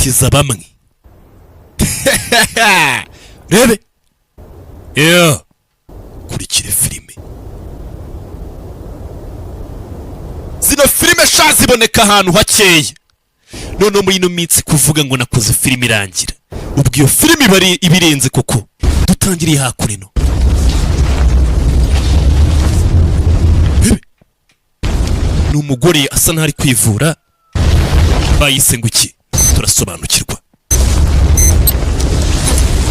Gutiza bamwe rebe. Yeah. Kurikire filime. Zino filime sha ziboneka ahantu hakeya. Noneho muri ino minsi kuvuga ngo nakoze filime irangira, ubwo iyo filime iba ari ibirenze, kuko dutangiriye hakuno. Bebe. Ni umugore asa n'aho ari kwivura. Bayise ngo iki? Turasobanukirwa.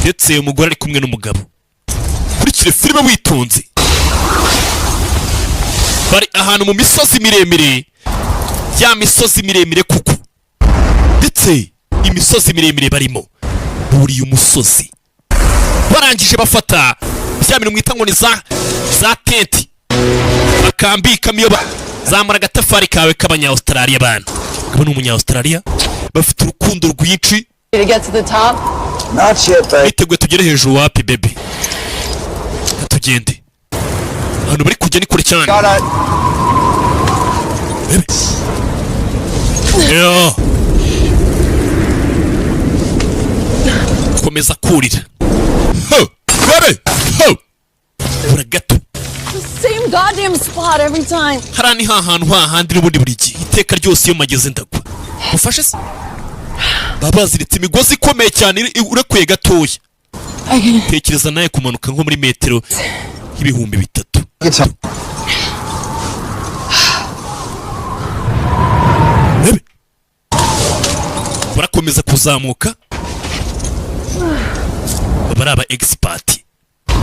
Ndetse umugore ari kumwe n'umugabo. Kurikire filime witonze. Bari ahantu mu misozi miremire, ya misozi miremire kuko, ndetse imisozi miremire barimo, buriye umusozi, barangije bafata bya bintu mwita ngo ni za tenti bakambikamo. Iyo zamura agatafari kawe k'Abanya-Australia. Bana, abo ni Umunya-Australia, bafite urukundo rwinshi. To get to the top? Not yet, babe. Biteguye tugere hejuru. Wapi bebe, reka tugende. Ahantu bari kujya ni kure cyane. Got it. Bebe. Yo. Komeza kurira. Ho! Bebe! Ho! Bura gato. Same goddamn spot every time. Hariya ni hantu hahandi n'ubundi buri gihe, iteka ryose iyo mageze ndagwa. Ufashe se? Baba baziritse imigozi ikomeye cyane, urekuye gatoya. I can. Tekereza nawe kumanuka nko muri metero 3000. Get some. Bebe. Barakomeza kuzamuka, baba ari aba expert.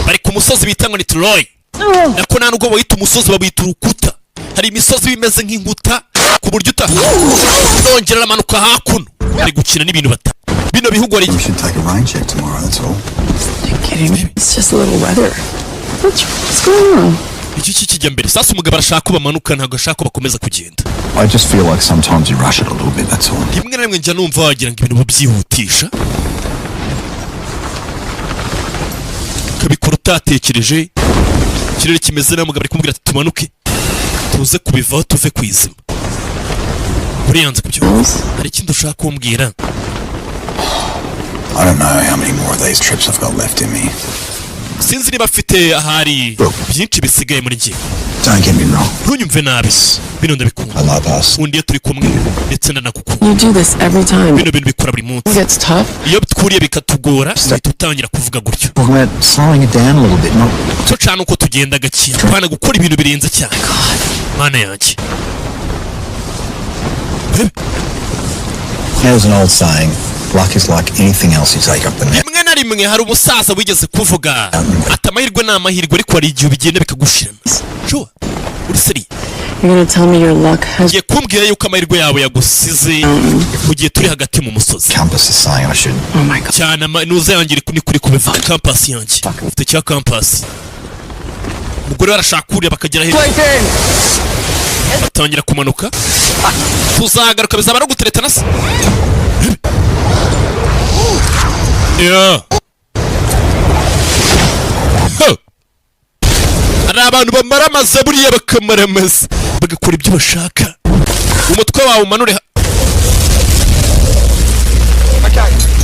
Bari ku musozi bita ngo ni Troy. Nako nta nubwo bawita umusozi, bawita urukuta. Hari imisozi imeze nk'inkuta ku buryo uta nongera. Aramanuka hakuno, bari gukina n'ibintu bata bino bihugu hari. We should take a rain check tomorrow, that's all. Are you kidding me? It's just a little weather. What's going on? Iki kijya mbere. Sasa umugabo arashaka ko bamanuka, ntabwo ashaka ko bakomeza kugenda. I just feel like sometimes you rush it a little bit, that's all. Rimwe na rimwe njya numva wagira ngo ibintu babyihutisha, ukabikora utatekereje. Ikirere kimeze nabi. Umugabo ari kumubwira ati tumanuke tuze kubivaho, tuve ku izima. Buriyanze kubyumva. Hari ikindi ushaka kumbwira? I don't know how many more of these trips I've got left in me. Sinzi niba afite ahari byinshi bisigaye muri njye. Don't get me wrong. Ntunyumve nabi, bino ndabikunda. I love us. Undi iyo turi kumwe, ndetse ndanagukunda. You do this every time. Bino bintu bikora buri munsi. It gets tough. Iyo twuriye bikatugora, uhita utangira kuvuga gutyo. Talking about slowing it down a little bit, not Cyo cana uko tugenda gake, apana gukora ibintu birenze cyane. Mana yanjye. Bebe. There's an old saying, luck is like anything else you take up the net. Rimwe na rimwe hari umusaza wigeze kuvuga ati amahirwe ni amahirwe, ariko hari igihe bigenda bikagushirana. Sure, uri sérieux? You're gonna tell me your luck has Ugiye kumbwira yuko amahirwe yawe yagusize mu gihe turi hagati mu musozi? Compass is saying I should. Oh my God. Cyane nuza yanjye ni kuri kubivuga. Compass yanjye, ufite cya compass. Umugore we arashaka kurira bakagera hejuru, batangira kumanuka. Tuzagaruka, bizaba no guteretana se? Yeah. Huh. Hari abantu bamaramaza buriya, bakamaramaza bagakora ibyo bashaka. Umutwe wawe umanure Okay.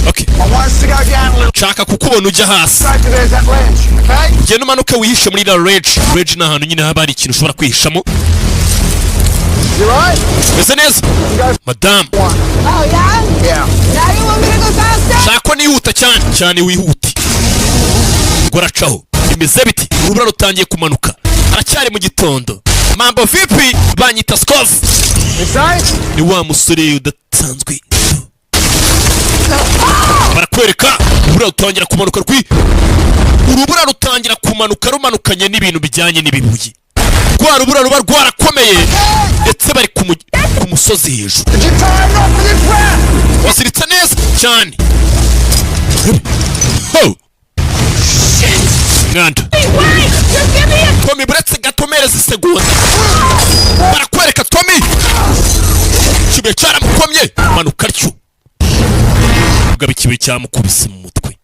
Okay. I want us to go down a little. Nshaka kukubona ujya hasi. Straight to there's that ledge, okay? Ugenda umanuke wihishe muri iriya ledge. Ledge ni ahantu nyine haba hari ikintu ushobora kwihishamo. You right? Meze neza, madamu? Oh yeah? Yeah. Now you want me to go faster? Shaka ko nihuta cyane cyane. Wihute. Ubwo aracaho. Bimeze biti? Urubura rutangiye kumanuka, aracyari mu gitondo. Mambo vipi? Banyita Scof. You safe? Ni wa musore udasanzwe. Barakwereka urubura rutangira kumanuka, urubura rutangira kumanuka, rumanukanye n'ibintu bijyanye n'ibibuye. Rwa rubura ruba rwarakomeye, ndetse bari ku musozi hejuru. Did you tie a knot with your trap? Waziritse neza cyane. Ho! Mwanda. Wait! Just give me a Tommy, buretse gato, mereza isegonda. Barakwereka Tommy, ikibuye cyaramukomye, manuka atyo. Mugabo ikibuye cyamukubise mu mutwe,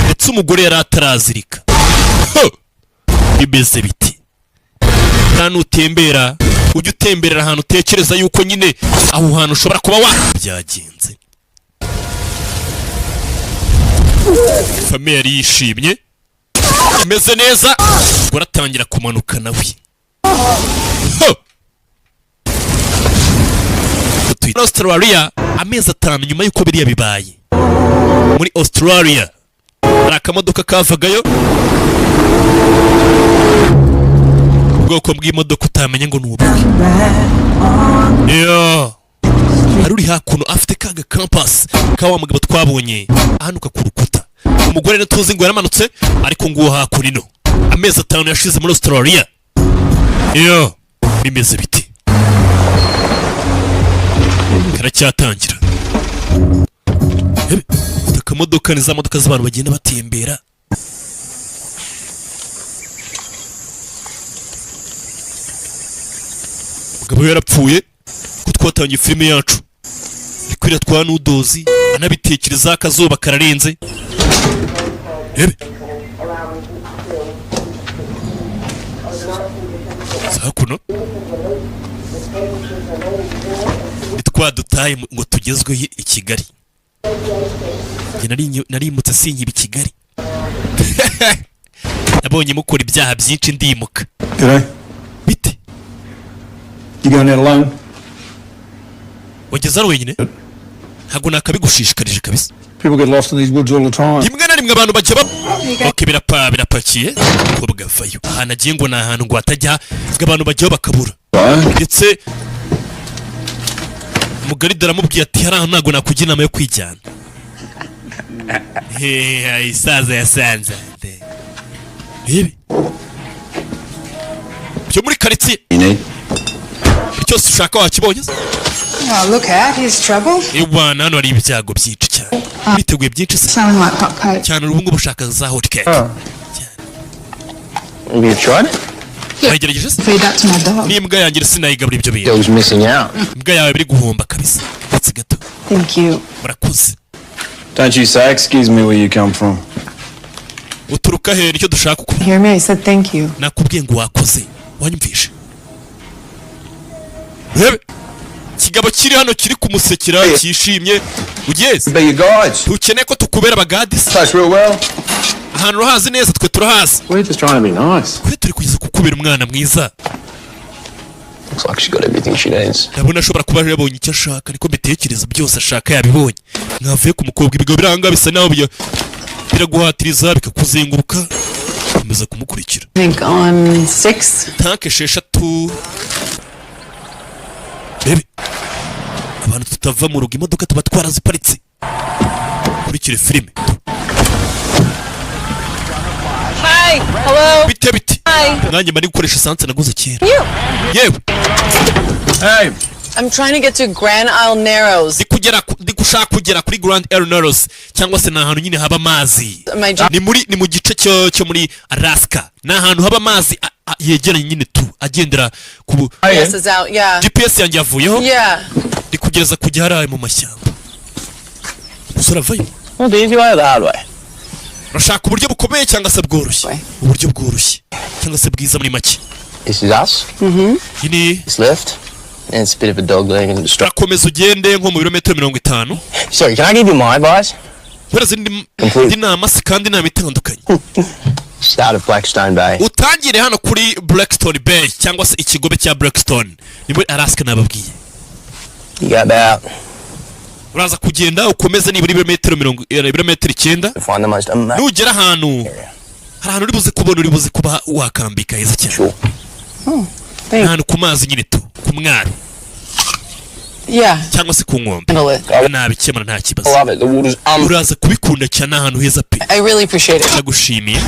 ndetse umugore yari atarazirika. Ho! Bimeze biti? Nta nutembera, ujya utemberera ahantu utekereza yuko nyine aho hantu ushobora kuba wa byagenze. Famille yari yishimye, imeze neza. Ubwo aratangira kumanuka nawe. Ho! Tuyi- Australia, amezi 5 nyuma y'uko biriya bibaye muri Australia, hari akamodoka kavagayo, ubwoko bw'imodoka utamenya ngo ni ubuhe. Yo, hari uri hakuno afite kaga compass ka wa mugabo twabonye ahanuka ku rukuta. Umugore ntituzi ngo yaramanutse, ariko nguwo hakuno ino, amezi 5 yashize muri Australia. Yo, bimeze biti? Karacyatangira. Ebe, akamodoka ni za modoka z'abantu bagenda batembera. Umugabo we yarapfuye ko twatangiye filime yacu ikwira twa nudozi anabitekereza. Akazuba kararenze. Ebe, hakuno ni twa dutaye ngo tugezweho i Kigali. Njye narimutse, sinkiba i Kigali. Nabonye mukora ibyaha byinshi, ndimuka. G'day. Bite? You going out alone? Wageze hano wenyine? Ntabwo nakabigushishikarije kabisa. People get lost in these woods all the time. Rimwe na rimwe abantu bajya ba ok, birapakiye. Umukobwa avayo ahantu agiye ngo ni ahantu ngo hatajya ngo abantu bajyaho bakabura. Ndetse mugaride aramubwiye ati: "Hari ahantu ntabwo nakugira inama yo kwijyana." Hehe, isaza yasanze rebe byo muri karitsiye. You need? Buri cyose ushaka wakibonye se? Oh, look out, here's trouble. Ewana, hano hari ibyago byinshi cyane. Witeguye byinshi se? Selling like hot cakes. Cyane, ubu ngubu ushaka za hot cake. Have you tried it? Wayigerageje se? Feed that to my dog. N'imbwa yanjye sinayigabura ibyo bintu. Dog's missing out. Imbwa yawe biri guhomba kabisa. Ndetse gato. Thank you. Murakoze. Don't you say excuse me where you come from. Uturuka he? Nicyo dushaka uko. Hear me? I said thank you. Nakubwiye ngo wakoze, wanyumvishe? Rebe ikigabo kiri hano kiri kumusekera, cyishimye ugeze. Be your guides. Ntukeneye ko tukubera abaguide se? Place real well. Ahantu urahazi neza, twe turahazi. We're just trying to be nice. Twe turi kugeza kukubera umwana mwiza. Looks like she got everything she needs. Ndabona ashobora kuba yabonye icyo ashaka, niko mbitekereza. Byose ashaka yabibonye. Mwavuye ku mukobwa. Ibigo biranga bisa naho biraguhatiriza, bikakuzenguruka, komeza kumukurikira. Think on six. Tanke 6. Rebe abantu tutava mu rugo, imodoka tuba twaraziparitse. Kurikire filime. Hi. Hello. Bite bite? Hi. Nanjye mba ndi gukoresha esanse naguze kera. You. Yewe. Hey, I'm trying to get to Grand Isle Narrows. Ndi gushaka kugera kuri Grand Isle Narrows, cyangwa se ni ahantu nyine haba amazi. My job. Ni mu gice cyo muri Alaska, ni ahantu haba amazi yegeranye nyine tu agendera ku GPS is out. Yeah. GPS yanjye yavuyeho. Yeah. Ndi kugeza kujya hariya mu mashyamba. Umusore avayo. Well, the easy way or the hard way? Urashaka uburyo bukomeye cyangwa se bworoshye? Uburyo bworoshye cyangwa se bwiza muri make. This is us. Iyi ni It's left. And it's a bit of a dog leg and straight. Urakomeza ugende nko mu birometero 50. Sorry, can I give you my advice? Guhereza indi nama se, kandi inama itandukanye. Start at Blackstone Bay. Utangire hano kuri Blackstone Bay, cyangwa se ikigobe cya Blackstone, ni muri Alaska nababwiye. You got about Uraza kugenda ukomeze nibura ibirometero mirongo ibirometero 9. to find the most amazing Nugera ahantu area. hari ahantu uri buze kubona, uri buze kuba wakambika heza cyane. Sure. Thanks. Ahantu ku mazi nyine tu, ku mwaro Yeah. cyangwa se ku nkombe. Handle it. Nabikemura, nta kibazo. I love it. The water's Uraza kubikunda cyane, ahantu heza pe. I really appreciate it. Ndagushimiye.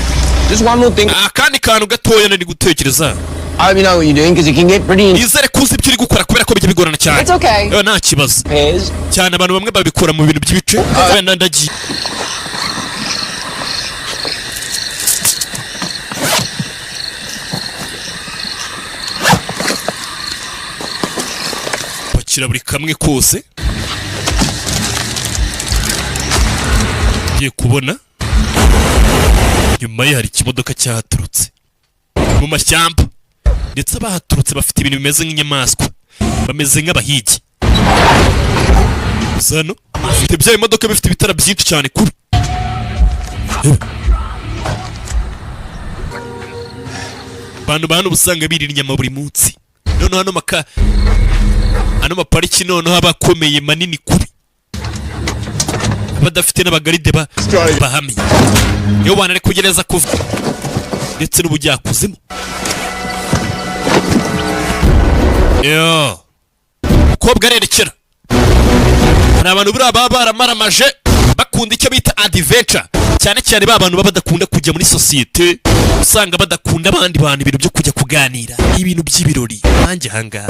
Just one more thing. Akandi kantu gatoya nari gutekereza. I hope you know what you're doing because it can get pretty in Nizere ko uzi ibyo uri gukora, kubera ko bijya bigorana cyane. It's okay. Yewe, nta kibazo. pairs. Cyane, abantu bamwe babikura mu bintu by'ibice. Wenda ndagiye. Pakira buri kamwe kose ngiye kubona. Nyuma ye hari ikimodoka cyahaturutse mu mashyamba, ndetse abahaturutse bafite ibintu bimeze nk'inyamaswa, bameze nk'abahigi. Gusa hano bifite bya bimodoka bifite ibitara byinshi cyane kubi. Abantu ba hano uba usanga birira inyama buri munsi. Noneho hano maka ano mapariki noneho aba akomeye, manini kubi, badafite n'abagaride bahamye. Iyo bana ari kugereza kuva ndetse n'ubujyakuzimu. Yo, umukobwa arerekera. Hari abantu buriya baba baramaramaje, bakunda icyo bita adventure cyane cyane, ba bantu baba badakunda kujya muri sosiyete, usanga badakunda abandi bantu, ibintu byo kujya kuganira, ibintu by'ibirori. Nanjye ahangaha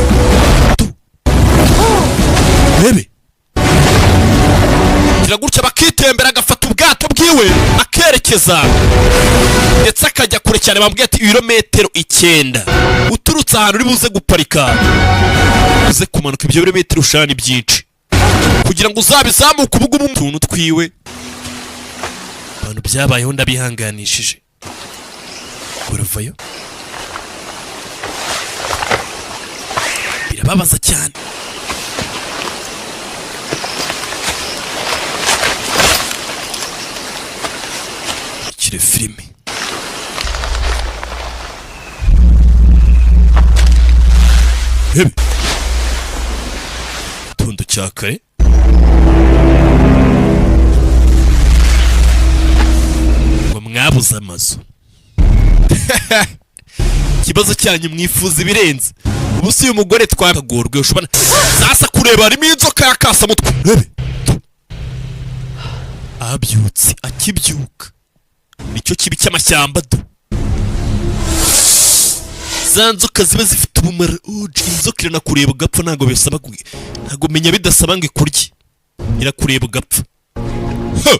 tu rebe gira gutya, bakitembera, agafata ubwato bwiwe akerekeza, ndetse akajya kure cyane. Bambwiye ati ibirometero 9 uturutse ahantu uri buze guparika, uze kumanuka ibyo birometero ushani byinshi kugira ngo uzabizamuke. Ubu ngubu utuntu twiwe abantu byabayeho, ndabihanganishije. Uravayo, birababaza cyane. Kire filime hebe gitondo cya kare. Ngo mwabuze amazu, ikibazo cyanyu mwifuza ibirenze. Ubu si uyu mugore twakagorwe ushobora sasa kureba harimo inzoka ya kasamutwe. Rebe abyutse, akibyuka nicyo kibi cy'amashyamba do, za nzoka ziba zifite ubumara. Uj, inzoka iranakureba ugapfa. Ntabwo bisaba ntabwo menya bidasaba ngo ikurye, irakureba ugapfa. Ha!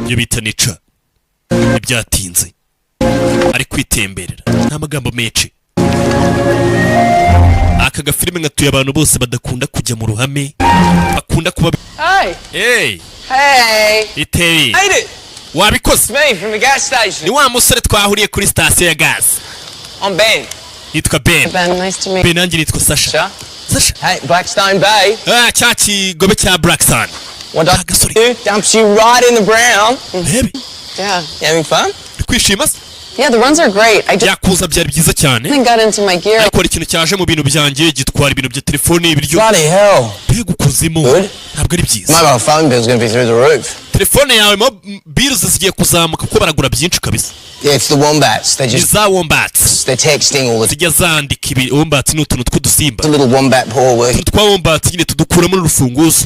Ibyo bita nica ntibyatinze, ari kwitemberera, nta magambo menshi. Aka gafilime ngatuye abantu bose badakunda kujya mu ruhame, bakunda kuba Hey! Hey! Hey! Iteri. Made it! Wabikoze. Me from the gas station. Ni wa musore twahuriye kuri sitasiyo ya gaze. I'm Ben. Nitwa Ben. Ben, nice to meet Ben, nanjye nitwa Sasha. Sure. Sasha. Hey, Blackstone Bay. Ah, cya kigobe cya Blackstone. What Ah, does gasore. do? Dumps you right in the brown. Rebe. Yeah. You having fun? Uri kwishima se? Yeah, the runs are great. I just Yakuza, byari byiza cyane. something got into my gear. Ariko hari ikintu cyaje mu bintu byanjye, gitwara ibintu bya telefone, ibiryo. Bloody hell. Mbega ukuzimu. Good. Ntabwo ari byiza. Mobile phone bill's gonna be through the roof. Telefone yawe mo bills zigiye kuzamuka kuko baragura byinshi kabisa. Yeah, it's the wombats. They Ni just za wombats. They're texting all the Zijya zandika ibi. Wombats ni utuntu tw'udusimba. The little wombat paw working. Utuntu twa wombats nyine tudukuramo n'urufunguzo.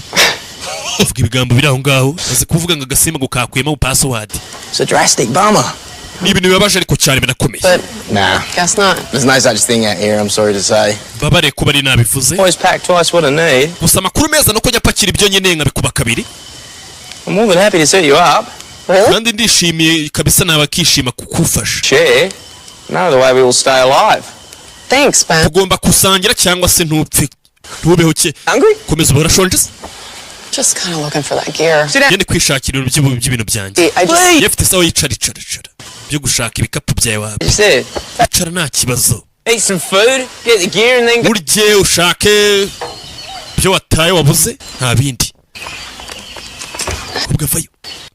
Uvuga ibigambo biri aho ngaho, azi kuvuga ngo agasimba ngo kakuyemo password. It's a drastic bummer. Ni ibintu bibabaje ariko cyane, binakomeye. But Nah, guess not. there's no such thing out here, I'm sorry to say. Mbabare kuba ari nabivuze. Always pack twice what I need. Gusa amakuru meza nuko njya pakira ibyo nkeneye nkabikuba kabiri. I'm more than happy to set you up. Really? Kandi ndishimiye kabisa, nabakishima kukufasha. Share. No other way we will stay alive. Thanks, Ben. Tugomba gusangira cyangwa se ntupfe, ntubeho ke. Hungry? Komeza uba urashonje se? Just kind of looking for that gear. Sit down. Ngende kwishakira ibintu by'ibintu byanjye. I just Iyo afite isaha, yicara, icara, icara, byo gushaka ibikapu byawe wapi. You said Icara, nta kibazo. eat some food, get the gear, and then go. Urye, ushake ibyo wataye, wabuze, nta bindi. Ubwo avayo,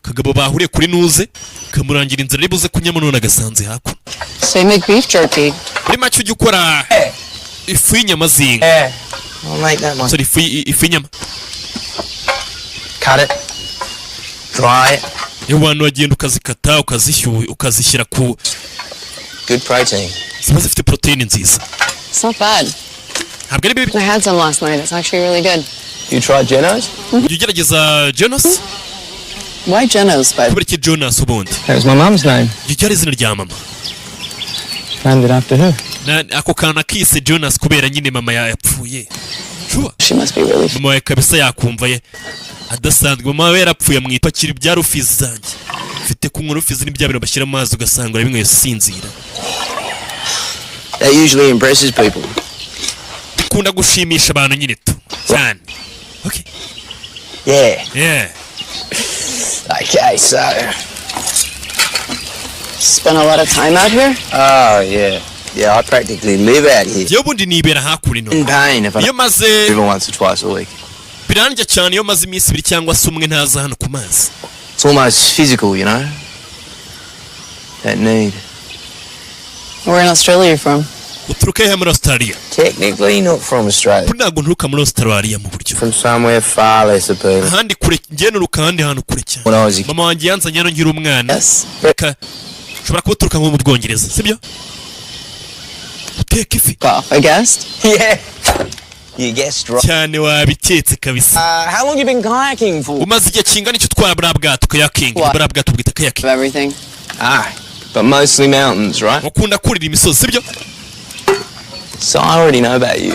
kagabo bahuriye kuri nuze kamurangira inzira ari buze kunyamo, none agasanze hakuno. So you make beef jerky. Muri make ujya ukora ifu y'inyama z'inka? Yeah. I'll make that one. Sorry, ifu y'inyama. Cut it. Dry it. Iyo abantu bagenda ukazikata, ukazishyuha, ukazishyira ku Good protein. Ziba zifite poroteyine nziza. It's not bad. Ntabwo ari bibi. I had some last night. It's actually really good. You tried Geno's? Ujya ugerageza Jonas? Why Geno's, but Kubera iki Jonas ubundi? That was my mum's name. Iryo ryari izina rya mama. Named it after her. Ako kantu akise Jonas kubera nyine mama yapfuye. Sure. She must be really. Mama wawe kabisa yakumva ye adasanzwe. Mama we yarapfuye amwita ibya rufizi zanjye mfite kunywa. Rufizi ni bya bintu bashyira mu mazi ugasanga urabinyweye usinzira. That usually impresses people. Bikunda gushimisha abantu nyine tu cyane. Okay. Yeah. Yeah. Okay, so. Spend a lot of time out here. Oh, yeah. Yeah, I practically live out here. Njyewe ubundi nibera hakuno. In pain if I Iyo maze even once or twice a week. Birandya cyane iyo maze iminsi 2 cyangwa se umwe ntaza hano ku mazi. It's almost physical. That need. Where in Australia are you from? Uturuka hehe muri Australia? Technically not from Australia. Ntabwo nturuka muri Australia mu buryo. From somewhere far less appealing. Ahandi kure, njye nturuka ahandi hantu kure cyane. When I was a Mama wanjye yanzanye hano nkiri umwana. Yes. Reka, ushobora kuba uturuka nko mu Bwongereza, sibyo? Uteka ifi. Off, I guessed. Yeah. You guessed right. Cyane, wabiketse kabisa. How long you been kayaking for? Umaze igihe kingana icyo utwara buriya bwato, kayaking? What? Buriya bwato bwita kayaking. Of everything. Ah, but mostly mountains, right? Ukunda kurira imisozi, sibyo? So I already know about you.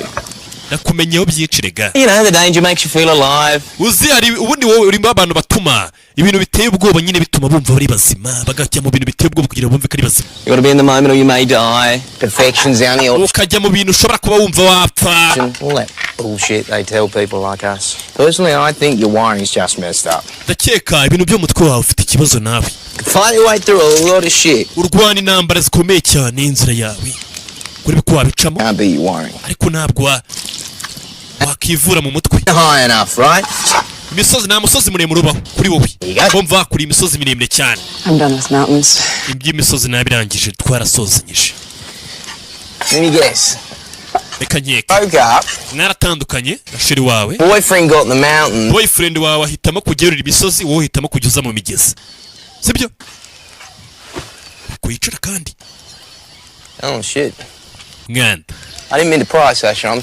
Nakumenyeho byinshi rega. The danger makes you feel alive. Uzi, hari ubundi wowe urimo abantu batuma ibintu biteye ubwoba nyine bituma bumva bari bazima, bagajya mu bintu biteye ubwoba kugira ngo bumve ko ari bazima. You gotta be in the moment or you may die. Perfection's the only option. Ukajya mu bintu ushobora kuba wumva wapfa. All that bullshit they tell people like us. Personally, I think your wiring's just messed up. Ndakeka ibintu byo mu mutwe wawe ufite ikibazo nawe. Fight your way through a lot of shit. Urwana intambara zikomeye cyane, inzira yawe urebe ko wabicamo. Can't beat your wiring. Ariko ntabwo wakivura mu mutwe. High enough, right? Imisozi, nta musozi muremure ubaho kuri wowe. Yiga. Kumva kuri imisozi miremire cyane. I'm done with mountains. Iby'imisozi nabirangije, twarasozanyije. Let me guess. Reka nkeka. Broke up. Mwaratandukanye na chéri wawe. Boyfriend got in the mountain. Boyfriend wawe ahitamo kugerura imisozi, wowe uhitamo kujya uza mu migezi, sibyo? Kwicara kandi. Oh shit. Mwana. I didn't mean to pry, Sasha. I'm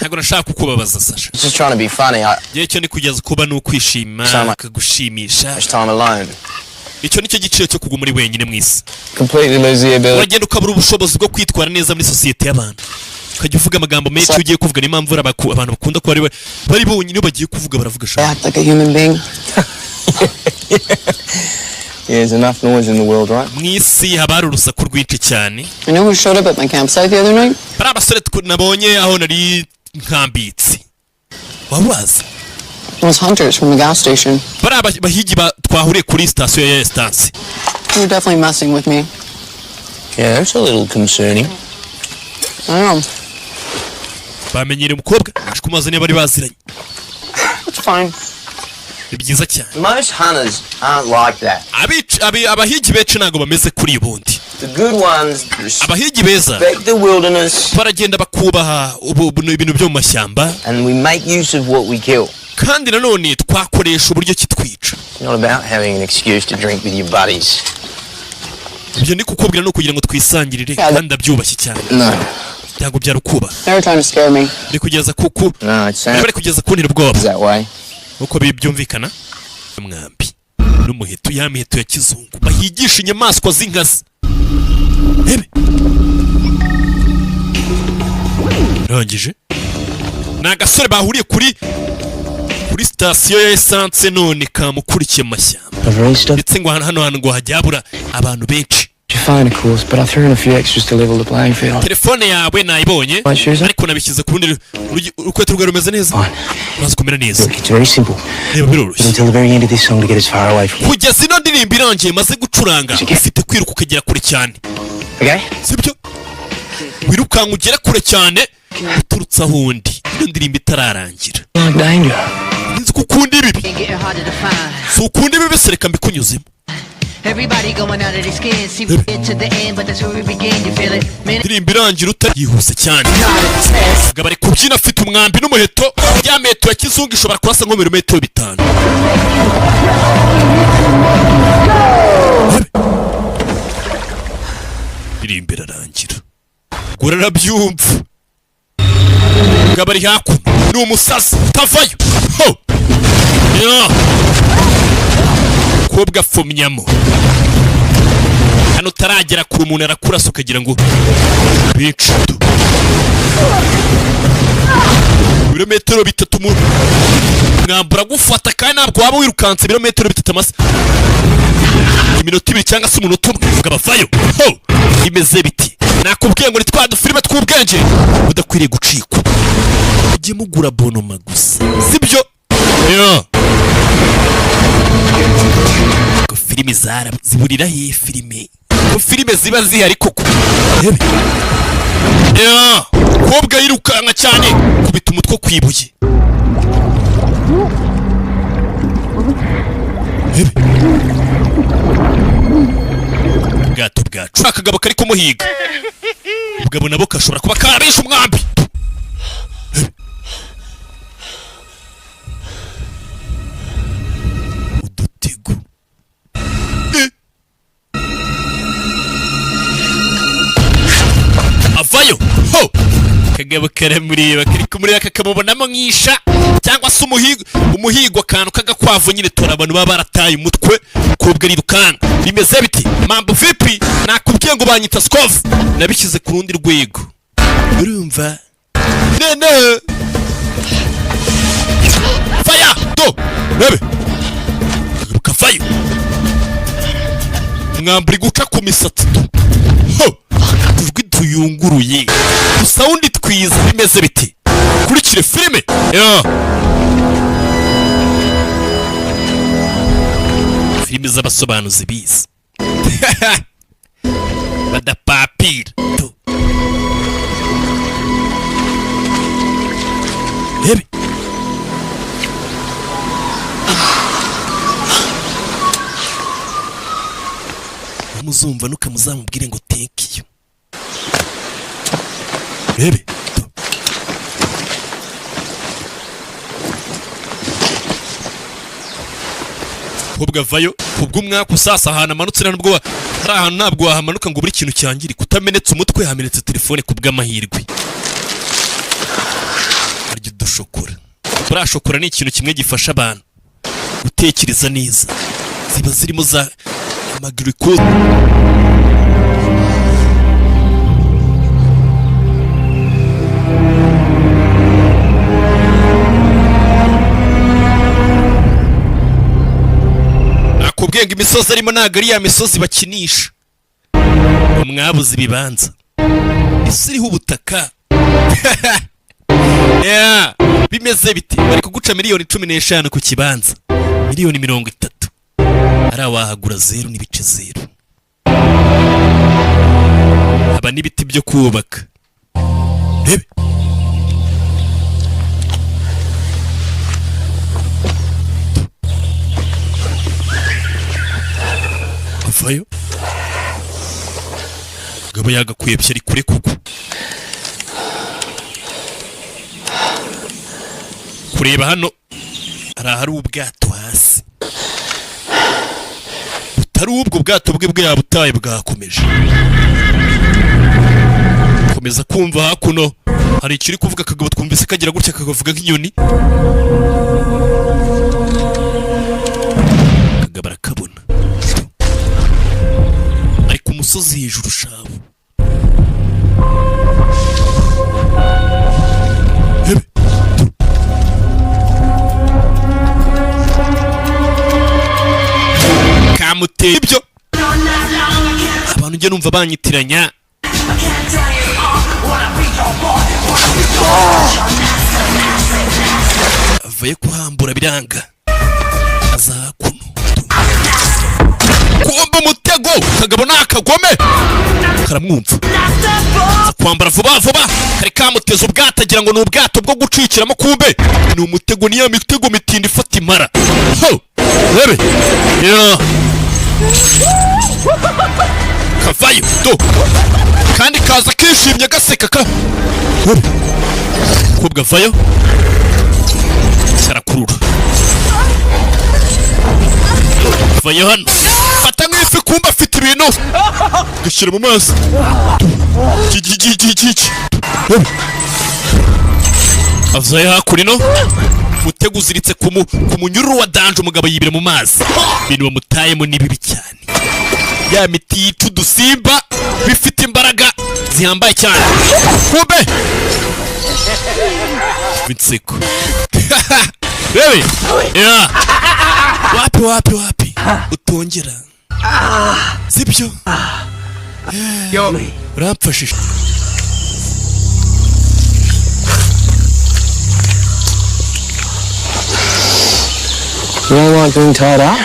Ntabwo nashaka kukubabaza, Sasha. just trying to be funny. I Igihe cyo ni kugeza kuba ni ukwishima. Sama. Akagushimisha. Much time alone. Icyo nicyo giciro cyo kuguma uri wenyine mu isi. Completely lose the ability. Uragenda ukabura ubushobozi bwo kwitwara neza muri sosiyete y'abantu, ukajya uvuga amagambo menshi iyo ugiye kuvuga. Niyo mpamvu abantu bakunda kuba bari bonyine, iyo bagiye kuvuga baravuga I sha. act like a human being. Yeah, there's enough noise in the world, right? Mu isi haba hari urusaku rwinshi cyane. You know who showed up at my campsite the other night? Bari abasore nabonye aho nari nkambitse, waba wazi? Those hunters from the gas station. Bari bahigi twahuriye kuri sitasiyo ya esanse. They were definitely messing with me. Yeah, that's a little concerning. I don't know. Bamenyereye umukobwa, baje kumubaza niba bari baziranye. It's fine. Ni byiza cyane. Most hunters aren't like that. Abahigi benshi ntabwo bameze kuri ubundi. The good ones Abahigi beza respect the wilderness baragenda bakubaha ibintu byo mu mashyamba. and we make use of what we kill. Kandi nanone twakoresha uburyo kitwica. It's not about having an excuse to drink with your buddies. Ibyo ndi kukubwira ni ukugira ngo twisangirire, kandi ndabyubashye cyane. No. Ntabwo byari ukuba. They were trying to scare me. Bari kugeza kuku No, it sounds bari kugeza kuntera ubwoba. that way. Uko byumvikana, umwambi n'umuheto, ya miheto ya kizungu bahigisha inyamaswa z'inkazi. Hebe rangije, ni agasore bahuriye kuri sitasiyo ya esanse, none kamukurikiye mu mashyamba. I've reached up Ndetse ngo hano hantu ngo hajya habura abantu benshi. your phone, of course, but I threw in a few extras to level the playing field. Telefone yawe nayibonye. My shoes on? Ariko nabishyize ku rundi urukweto rwawe rumeze neza. Fine. Uraza kumera neza. Look, it's very simple. Reba, biroroshye. Until the very end of this song to get as far away from. Kugeza ino ndirimbo irangiye maze gucuranga, ufite kwiruka ukagera kure cyane. Okay? Sibyo? Wirukanka ugere kure cyane uturutse aho undi, ino ndirimbo itararangira. Like danger. Nzi ko ukunda ibibi. Getting harder to find. Si ukunda ibibi se? Reka mbikunyuzemo. Everybody going out of their skin. See, we get to the end, but that's where we begin. You feel it? Man, Indirimbo irangira uta yihuse cyane. Umugabo ari kubyina afite umwambi n'umuheto, ya miheto ya kizungu ishobora kurasa nko ibirometero 5. Hebe. Indirimbo irarangira, ubwo urabyumva, umugabo ari hakuno ni umusazi utavayo ho. Ya. Umukobwa afumyamo hano, utaragera kure umuntu arakurasa ukagira ngo benshi tu ibirometero 3 mu mwambura gufata, kandi ntabwo waba wirukanse ibirometero 3 amasa iminota 2 cyangwa se umunota umwe ngo abavayo ho. Bimeze biti? Nakubwiye ngo ni twa dufilime tw'ubwenge udakwiriye gucikwa. Mujye mugura abonnement gusa, sibyo? Yeah. Ngo filime zara ziburira he? Filime, ngo filime ziba zihari koko? Rebe. Yeah. Kobwa yirukanka cyane, kubita umutwe ku ibuye. Hebe. Ubwato bwacu, akagabo kari kumuhiga, ubugabo nabo kashobora kuba karabishe umwambi. Hebe. Udutego. Avayo ho, kagabo karamureba, kari kumureba, kakamubonamo nk'isha cyangwa se umuhigo, umuhigo, akantu k'agakwavu nyine. Tora abantu baba barataye umutwe. Kobwa rirukanka, bimeze biti? Mambo vipi? Nakubwiye ngo banyita Skov, nabishyize ku rundi rwego, urumva nene faya do rebe. Kagabo kavayo, umwambi uri guca ku misatsi do ho, utujwi tuyunguruye, usound twiza. Bimeze biti? Kurikire filime ya filime z'abasobanuzi bize badapapira tu. Rebe. Muzumva nukamuzamubwire ngo thank you. Rebe tu. Kobwa avayo kubw'umwaka usasa ahantu amanutse, nubwo hari ahantu ntabwo wahamanuka ngo buri kintu cyangirike utamenetse umutwe. Hamenetse telefone ku bw'amahirwe. Harya udushokora, buriya shokora ni ikintu kimwe gifasha abantu gutekereza neza, ziba zirimo za amaglucose. Nakubwiye ngo imisozi arimo ntabwo ari ya misozi bakinisha ngo mwabuze ibibanza, isi iriho ubutaka. Yeah. Bimeze bite? Bari kuguca miliyoni 15 ku kibanza, miliyoni 30 ari wahagura 0.0. Haba n'ibiti byo kubaka. Rebe. Avayo, gabo yagakwiye ari kure kuko kureba hano hari ahari ubwato hasi butari ubwo bwato bwe bwabutaye bwakomeje komeza kumva. Hakuno hari ikiri kuvuga, akagabo twumvise kagira gutya kakavuga nk'inyoni. Akagabo arakabona ari ku musozi hejuru shabu. Hebe. Tu. Kamuteye ibyo abantu njye numva banyitiranya. Avuye kuhambura biranga, aza hakuno kumva umutego. Kagabo ni akagome, karamwumva, aza kwambara vuba vuba. Kari kamuteze ubwato, agira ngo ni ubwato bwo gucikiramo, kumbe ni umutego, ni ya mitego mitindi ifata impara. Ho rebe yeah. Kavayo do, kandi kaza kishimye gaseka ka kobwa. Vayo, karakurura. Vayo hano, fata nk'ifi, kumba afite ibintu gashyira mu mazi. Ki ki ki ki ki. Avayo hakurino, mutego uziritse ku munyururu wa danger. Umugabo yibira mu mazi. Ibintu bamutayemo ni bibi cyane, ya miti yica udusimba bifite imbaraga zihambaye cyane. Kumbe inseko rebe ya wapi wapi wapi, utongera sibyo? Uramfashije. You don't like being tied up?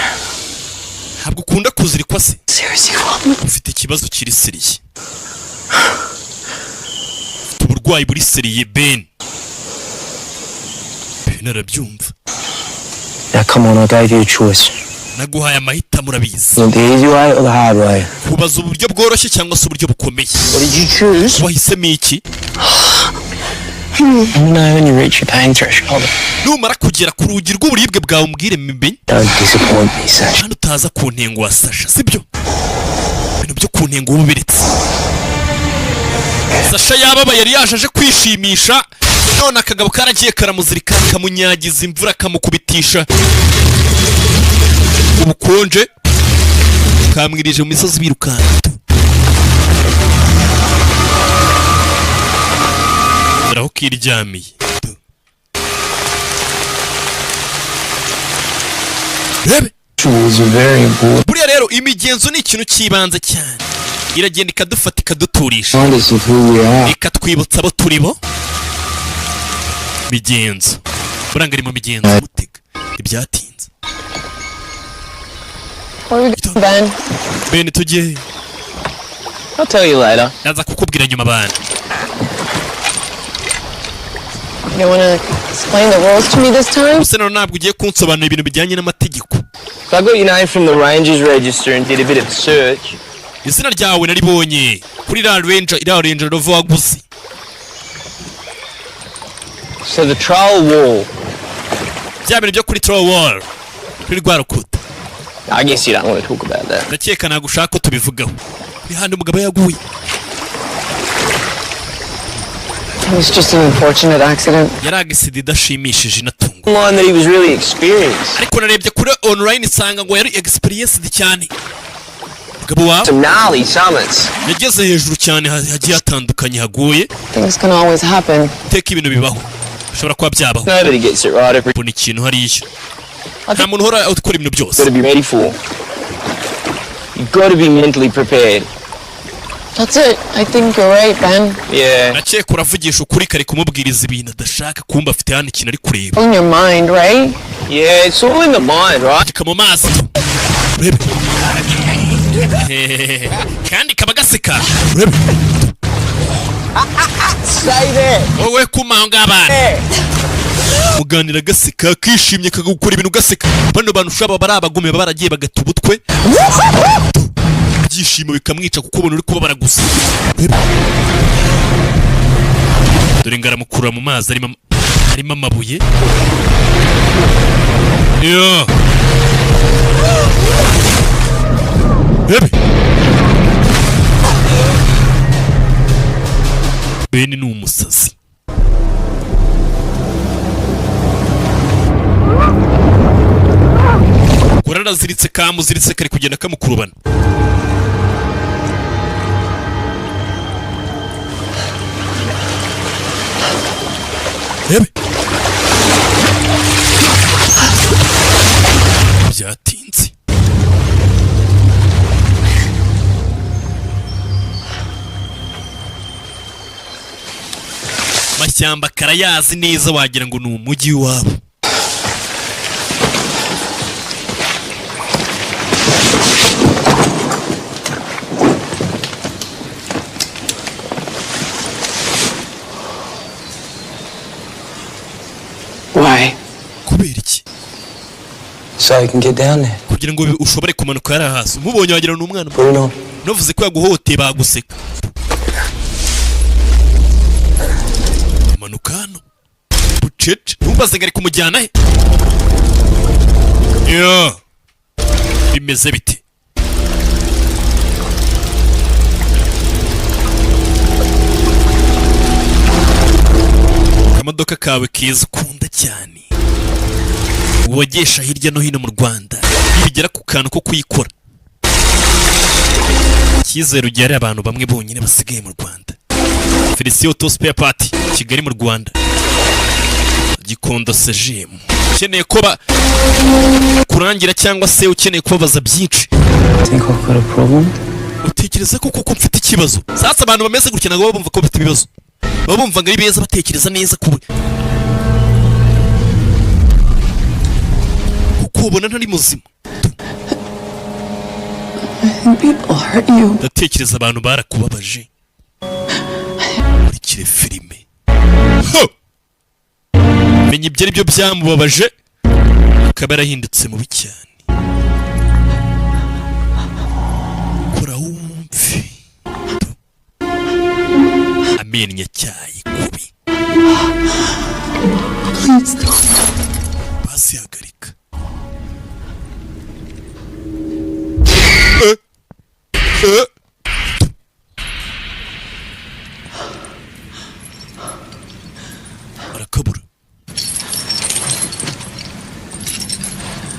Ntabwo ukunda kuzirikwa se? Seriously, what? Ufite ikibazo kiri sérieux, ufite uburwayi buri sérieux. Ben, Ben arabyumva. Now come on, I gave you a choice. Naguhaye amahitamo, urabizi. Want the easy way or the hard way? Kubaza uburyo bworoshye cyangwa se uburyo bukomeye? What did you choose? Wahisemo iki? Let me know when you reach your pain threshold. Numara kugera ku rugi rw'uburibwe bwawe, umbwire mbimenye. Don't disappoint me, Sasha. Kandi utaza ku ntego wa Sasha, sibyo? Ibintu byo ku ntego uba ubiretse. Sasha yababaye, yari yaje aje kwishimisha, none akagabo karagiye karamuzirika, kamunyagiza imvura, kamukubitisha ubukonje, kamwirije mu misozi birukanka. Dore aho kiryamiye. Rebe. Rituals are very important. Buriya rero imigenzo ni ikintu cy'ibanze cyane, iragenda ikadufata, ikaduturisha, Remind us of who we are. ikatwibutsa abo turi bo. Migenzo buranga ari mu migenzo mutega ntibyatinze. Where we going, Ben? Ben, tujye? I'll tell you later. Ndaza kukubwira nyuma bana. You wanna explain the rules to me this time? Gusa noneho ntabwo ugiye kunsobanurira ibintu bijyanye n'amategeko? So I got your name from the Rangers register and did a bit of search. Izina ryawe naribonye kuri iriya Ranger, iriya Ranger Rover waguze. So the trial wall. Bya bintu byo kuri troll wall, kuri rwa rukuta. I guess you don't want to talk about that. Ndakeka ntabwo ushaka ko tubivugaho. Kuri handi umugabo yaguye. It was just an unfortunate accident. Yari accident idashimishije inatungo. Online that he was really experienced. Ariko narebye kuri online nsanga ngo yari experienced cyane umugabo wawe. Some gnarly summits. Yageze hejuru cyane hagiye hatandukanye haguye. Things can always happen. Iteka ibintu bibaho, bishobora kuba byabaho. Nobody gets it right every. Mbona ikintu hariya, nta muntu uhora ukora ibintu byose. Got to be ready for. You've got to be mentally prepared. That's it. I think you're right, Ben. Yeah. Nakeka uravugisha ukuri. Kare kumubwiriza ibintu adashaka, kumva afite hano ikintu ari kureba. In your mind, right? Yeah, it's all in the mind, right? Kika mu mazi, urebe. Hehehe. Kandi kaba gaseka, urebe. Stay there. Wowe kuma aho ngaho, abana muganira gaseka, kishimye, kagukora ibintu gaseka. Bano bantu ushobora baba ari abagome, baba baragiye bagata ubutwe, ibyishimo bikamwica kuko ubona uri kubabara gusa. Urebe. Dore ngaramukura mu mazi arimo amabuye yo. Rebe, Ben ni umusazi. Uraraziritse, kamuziritse, kari kugenda kamukurubana. Rebe, byatinze. Amashyamba karayazi neza, wagira ngo ni umujyi wabo. Why? Kubera iki? So you can get down there. Kugira ngo ushobore kumanuka hariya hasi. Umubonye wagira ngo ni umwana. Put it on. Navuze ko yaguhoteye, baguseka. Manuka hano bucece, ntumbaze ngo ari kumujyana he. Yo, bimeze bite? Akamodoka kawe keza ukunda cyane wogesha hirya no hino mu Rwanda, nibigera ku kantu ko kuyikora, icyizere ugira abantu bamwe bonyine basigaye mu Rwanda, Felicien Auto Spare Part, Kigali mu Rwanda, Gikondo Sejemu. Ukeneye ko ba kurangira cyangwa se ukeneye kubabaza byinshi. Think I've got a problem? Utekereza ko kuko mfite ikibazo? Sasa abantu bameze gutya ntabwo baba bumva ko bafite ibibazo, baba bumva ngo ari beza, batekereza neza kuko ubona ntari muzima. I think people hurt you. Ndatekereza abantu barakubabaje. Nkurikire filime. Ho! Menya ibyo ari byo byamubabaje, akaba yarahindutse mubi cyane. Yamennye cyayi kubi. Please don't. Basi hagarika. Eh, eh. Arakabura.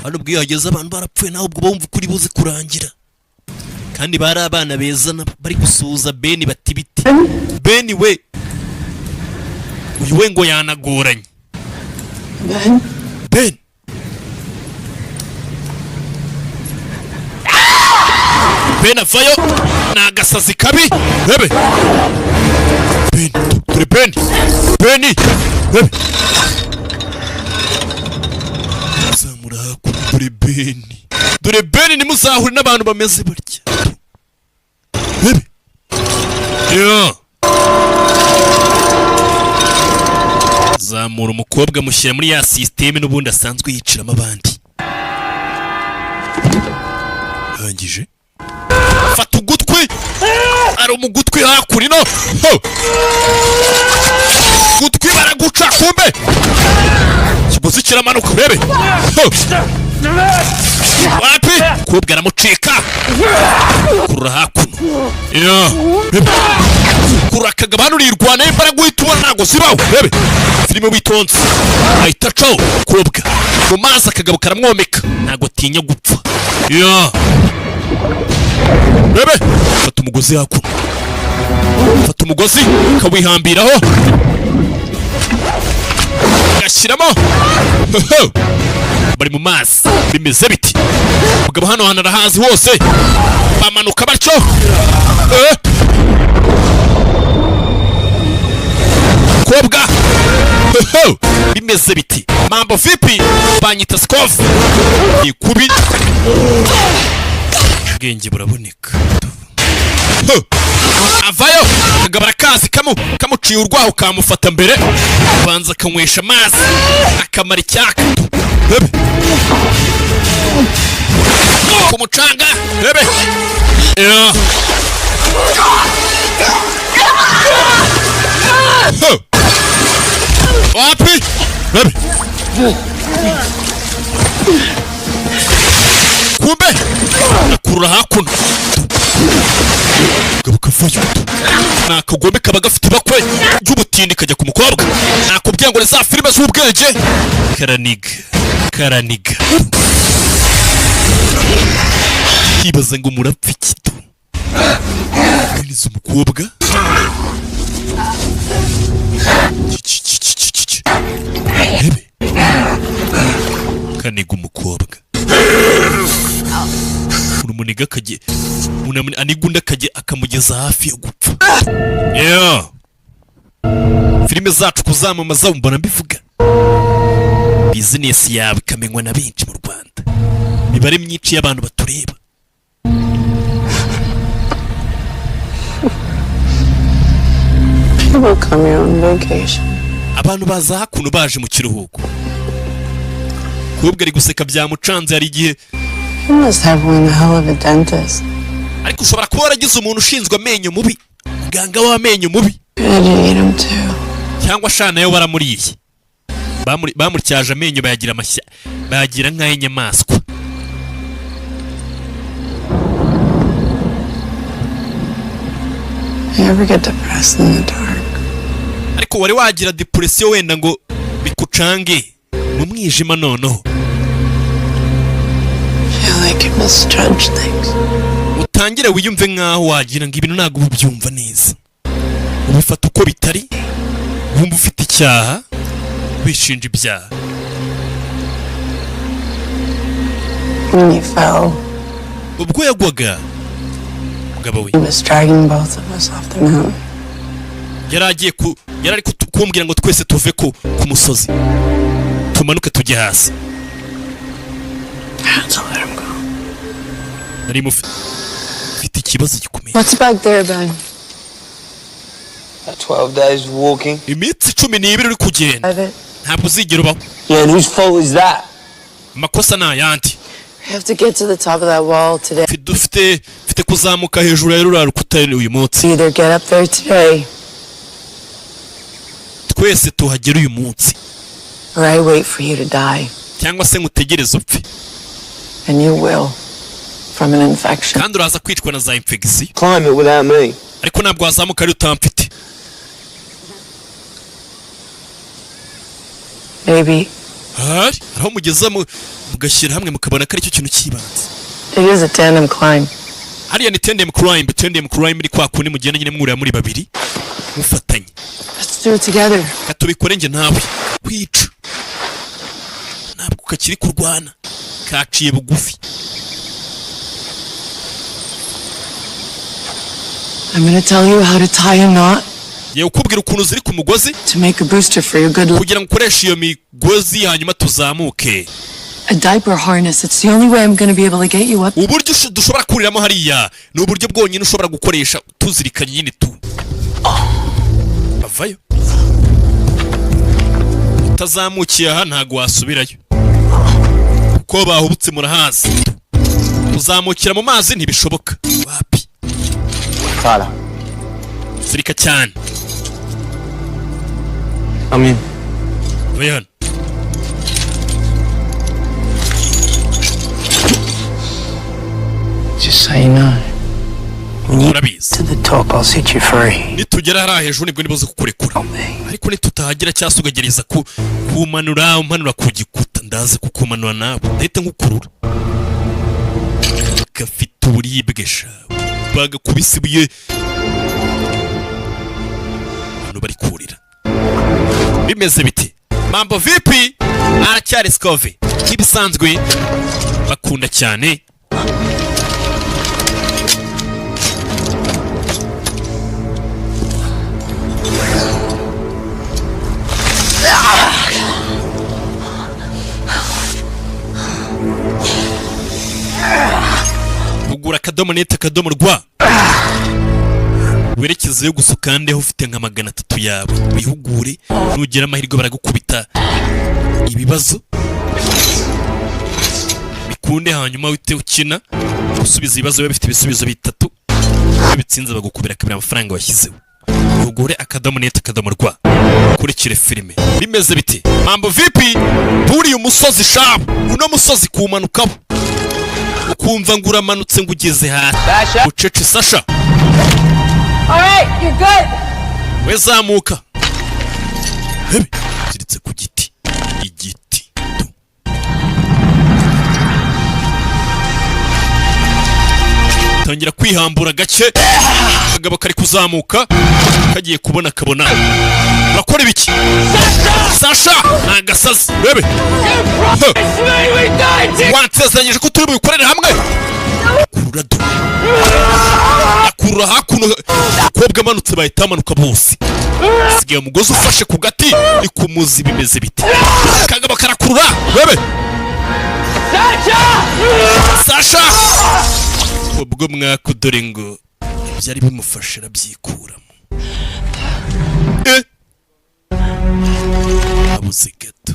Hano ubwo iyo hageze abantu barapfuye, nawe ubwo bumva ukuri buze kurangira, kandi bari abana beza nabo bari gusuhuza Beni bati: "Biti Beni we?" Uyu we ngo yanagoranye. Ben? Ben. Ben avayo ni agasazi kabi. Bebe Ben, dore Ben, Ben bebe, zamura hakuno. Dore Ben, dore Ben. Ntimuzahure n'abantu bameze batya. Bebe yo zamura umukobwa, amushyira muri ya sisiteme n'ubundi asanzwe yiciramo abandi. Arangije fata ugutwi, ari mu gutwi hakurino. Ho! Gutwi baraguca. Kumbe ikigozi kiramanuka, urebe. Ho! Wapi, umukobwa aramucika. Kurura hakuno. Yo, rebe. Kurura akagabo hano, urirwanaho imbaraga uhita ubona ntabwo zibaho. Rebe filime witonze. Ahita acaho umukobwa mu mazi, akagabo karamwomeka, ntabwo atinya gupfa. Yo, rebe, fata umugozi hakuno, fata umugozi akawihambiraho, agashyiramo. Bari mu mazi, bimeze biti? Umugabo hano hantu arahazi hose. Bamanuka batyo. Eh. Kobwa, bimeze biti? Mambo vipi? Banyita Skov ikubi, ubwenge buraboneka. Ho! Avayo akagabo arakazi kamuciye urwaho, kamufata mbere, abanza akanywesha amazi akamara icyaka. Hebe ku mucanga, hebe. Yeah. Ho! Wapi, hebe. Kumbe akurura hakuno, kagabo kavayo. Ni akagome kaba gafite ibakwe ry'ubutindi, kajya ku mukobwa. Nakubwiye ngo ni za filime z'ubwenge. Karaniga, karaniga, kibaza ngo murapfa iki tu? Bwiriza umukobwa. Ki- ki- ki- ki- ki- ki. Rebe, kaniga umukobwa. Urumuniga akajya aniga undi, akajya akamugeza hafi yo gupfa. Yeah. Filime zacu kuzamamaza, mbona mbivuga, bizinesi yawe ikamenywa na benshi mu Rwanda, imibare myinshi y'abantu batureba. People come here on vacation. Abantu baza hakuno baje mu kiruhuko. Kubwa ari guseka, byamucanze. Hari igihe You must have one hell of a dentist. Ariko ushobora kuba waragize umuntu ushinzwe amenyo mubi, muganga w'amenyo mubi. I didn't eat them too. Cyangwa sha nayo baramuriye. Bamutyaje amenyo, bayagira amashya, bayagira nk'ay'inyamaswa. You ever get depressed in the dark? Ariko wari wagira depression wenda ngo bikucange mu mwijima noneho? Feel like you misjudge things. Utangire wiyumve nk'aho wagira ngo ibintu ntabwo uba ubyumva neza, ubifata uko bitari, wumva ufite icyaha, wishinja ibyaha. When you fell, Ubwo yagwaga, mugabo we, he was dragging both of us off the mountain. yari agiye ku yari ari kumbwira ngo twese tuve ku musozi, tumanuke tujye hasi. I had to let him go. Nari mufite ikibazo gikomeye. What's back there, Ben? About 12 days of walking. Iminsi 12 uri kugenda. Private. Ntabwo uzigera ubaho. Yeah, and whose fault is that? Amakosa ni ayandi? We have to get to the top of that wall today. Dufite mfite kuzamuka hejuru ya ruriya rukuta uyu munsi. Either get up there today Twese tuhagera uyu munsi. Or I wait for you to die. Cyangwa se ngutegereze upfe. And you will. From an infection. Kandi uraza kwicwa na za infection. Climb it without me. Ariko ntabwo wazamuka ari utamfite. Maybe Hari aho mugeza mugashyira hamwe, mukabona ko aricyo kintu cy'ibanze. it is a tandem climb. Hariya ni tandem climb. Tandem climb ni kwa kundi mugenda nyine mwurira muri babiri, mufatanye. Let's do it together. Reka tubikore njye nawe. Kwica ntabwo kakiri kurwana, kaciye bugufi. I'm gonna tell you how to tie a knot Ngiye kukubwira ukuntu ziri ku mugozi to make a booster for your good luck. kugira ngo ukoreshe iyo migozi, hanyuma tuzamuke. A diaper harness. It's the only way I'm gonna be able to get you up. Uburyo dushobora kuriramo hariya ni uburyo bwonyine ushobora gukoresha tuzirikanye nyine tu bavayo. Utazamukiye aha ntabwo wasubirayo kuko bahubutse, murahazi. Kuzamukira mu mazi ntibishoboka, wapi. Tyler. Zirika cyane. I'm in. Vayo hano. Just so you know. When you Urabizi, to the top, I'll set you free. nitugera hariya hejuru nibwo nibuze kukurekura, ariko nitutahagera cyangwa se ukagerageza ku kumanura, umanura ku gikuta, ndaza kukumanura nawe ndahita nkukurura. Gafite uburibwe sha, bagakubise ibuye. Abantu bari kurira, bimeze biti? Mambo vipi? Aracyari Scove nk'ibisanzwe, bakunda cyane. Kugura .net.rw, werekezeyo gusa, ukandeho ufite nka 300 yawe, wihugure. Nugira amahirwe baragukubita ibibazo bikunde, hanyuma uhite ukina gusubiza ibibazo biba bifite ibisubizo bitatu. Iyo bitsinze bagukubira kabiri amafaranga washyizeho. Ugure .net.rw, ukurikire filime. Bimeze biti? Mambo vipi? Buriya umusozi shabu, uno musozi kuwumanukaho ukumva ngo uramanutse ngo ugeze hasi ucece. Sasha. All right, you're good. We zamuka. Hebe ziritse ku giti, igiti tu. Tangira kwihambura gake. Akagabo kari kuzamuka, kagiye kubona kabona urakora ibiki? Sasha ni agasazi, rebe. Wansezeranyije ko turi bubikorere hamwe. Akurura do, akurura hakuno. Umukobwa amanutse, bahita bamanuka bose. Sigaye umugozi ufashe ku gati, ni ku muzi. Bimeze biti? Akagabo karakurura, rebe. Sasha! Ubwo mwaka dore ngo ibyari bimufashe arabyikuramo. Eh, abuze gato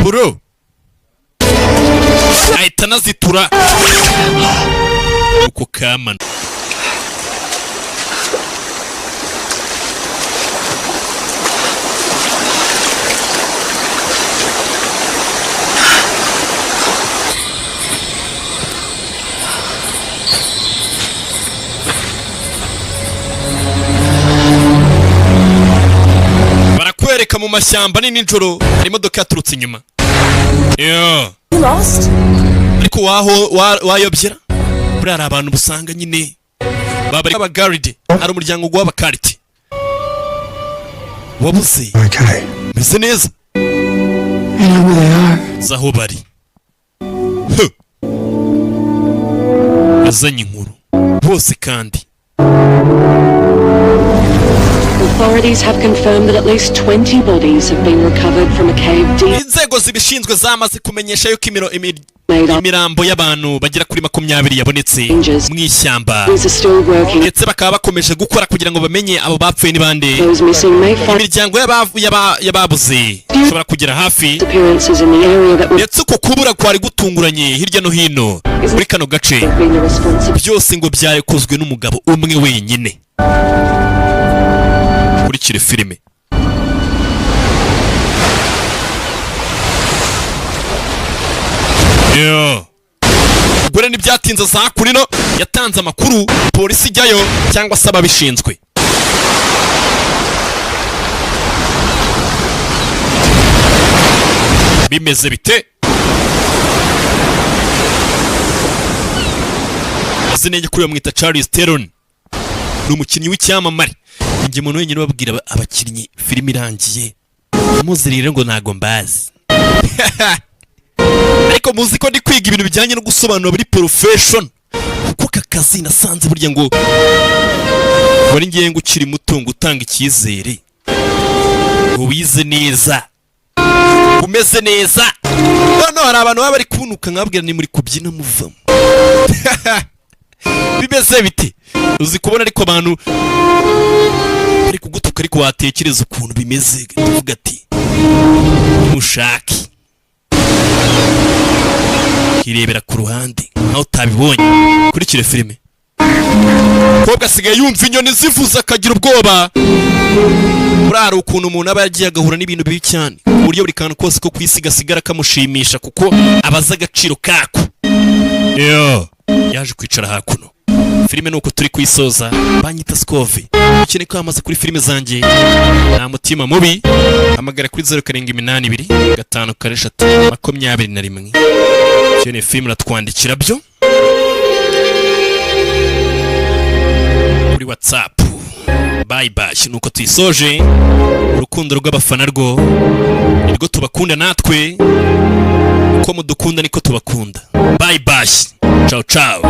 bro, ahita anazitura uko kamana. Barakwereka mu mashyamba ni nijoro, hari imodoka yaturutse inyuma. Yo. You lost? Ariko waho wayobyera, buriya hari abantu usanga nyine baba ari abagaride, hari umuryango w'abakariti wabuze. Okay. Meze neza. I know who they are. Uzi aho bari. Huh. Yazanye inkuru bose kandi. Authorities have confirmed that at least 20 bodies have been recovered from a cave deep Inzego zibishinzwe zamaze kumenyesha yuko made up. imirambo y'abantu bagera kuri 20 yabonetse mu ishyamba. Police are still working. Ndetse bakaba bakomeje gukora kugira ngo bamenye abo bapfuye ni bande. Those missing may find Imiryango y'ababuze ishobora kugera hafi. appearances in the area that would Ndetse uko kubura kwari gutunguranye hirya no hino muri kano gace, have been the responsibility byose ngo byakozwe n'umugabo umwe wenyine. Kurikire filime. Yeah. Umugore ntibyatinze za kurino yatanze amakuru, polisi ijyayo cyangwa se ababishinzwe. Bimeze bite? Amazina ye kuri bamwita Charles Theron, ni umukinnyi w'icyamamare. Njye umuntu wenyine ubabwira abakinnyi filime irangiye muzi rero ngo ntago mbazi, ariko muzi ko ndi kwiga ibintu bijyanye no gusobanura muri profession, kuko aka kazi nasanze burya ngo wari ngiye ngo ukiri muto ngo utanga icyizere, ngo wize neza, umeze neza. Noneho hari abantu baba bari kunuka, nkabwira ni muri kubyina muvamo. Bimeze bite? Uzi kubona ariko abantu bari kugutuka, ariko watekereza ukuntu bimeze tuvuga ati mushake kirebera ku ruhande nkaho utabibonye. Kurikire filime. Umukobwa asigaye yumva inyoni zivuze akagira ubwoba. Buriya hari ukuntu umuntu aba yagiye agahura n'ibintu bibi cyane, ku buryo buri kantu kose ko ku isi gasigara kamushimisha, kuko aba azi agaciro kako. Yo. Yaje kwicara hakuno. Filime nuko turi kuyisoza. Banyita Scove. Ukeneye kwamamaza kuri filime zanjye, nta mutima mubi, hamagara kuri 0782 5 4 3 21. Ukeneye filime uratwandikira byo kuri WhatsApp. Bye bye. Nuko tuyisoje. Urukundo rw'abafana rwo nirwo tubakunda, natwe uko mudukunda niko tubakunda. Bye bye, ciao ciao.